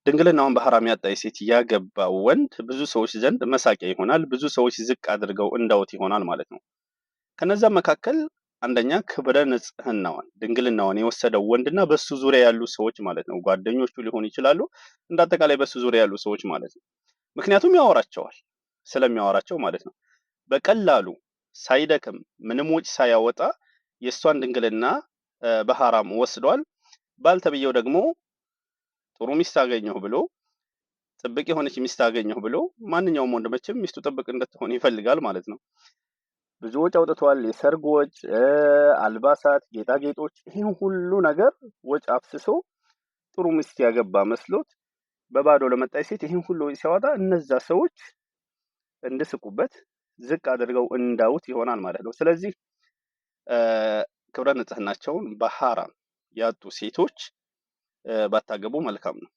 ድንግልናውን በሐራም ያጣች ሴት ያገባ ወንድ ብዙ ሰዎች ዘንድ መሳቂያ ይሆናል። ብዙ ሰዎች ዝቅ አድርገው እንዳውት ይሆናል ማለት ነው። ከነዛም መካከል አንደኛ ክብረ ንጽህናዋን ድንግልናዋን የወሰደው ወንድና በሱ ዙሪያ ያሉ ሰዎች ማለት ነው። ጓደኞቹ ሊሆኑ ይችላሉ። እንደ አጠቃላይ በሱ ዙሪያ ያሉ ሰዎች ማለት ነው። ምክንያቱም ያወራቸዋል፣ ስለሚያወራቸው ማለት ነው። በቀላሉ ሳይደክም ምንም ወጪ ሳያወጣ የእሷን ድንግልና በሐራም ወስዷል። ባል ተብዬው ደግሞ ጥሩ ሚስት አገኘሁ ብሎ፣ ጥብቅ የሆነች ሚስት አገኘሁ ብሎ፣ ማንኛውም ወንድ መቼም ሚስቱ ጥብቅ እንድትሆን ይፈልጋል ማለት ነው። ብዙ ወጪ አውጥቷል። የሰርግ ወጭ፣ አልባሳት፣ ጌጣጌጦች፣ ይህን ሁሉ ነገር ወጪ አፍስሶ ጥሩ ሚስት ያገባ መስሎት በባዶ ለመጣች ሴት ይህን ሁሉ ወጪ ሲያወጣ እነዛ ሰዎች እንድስቁበት ዝቅ አድርገው እንዳውት ይሆናል ማለት ነው። ስለዚህ ክብረ ንጽህናቸውን በሐራም ያጡ ሴቶች ባታገቡ መልካም ነው።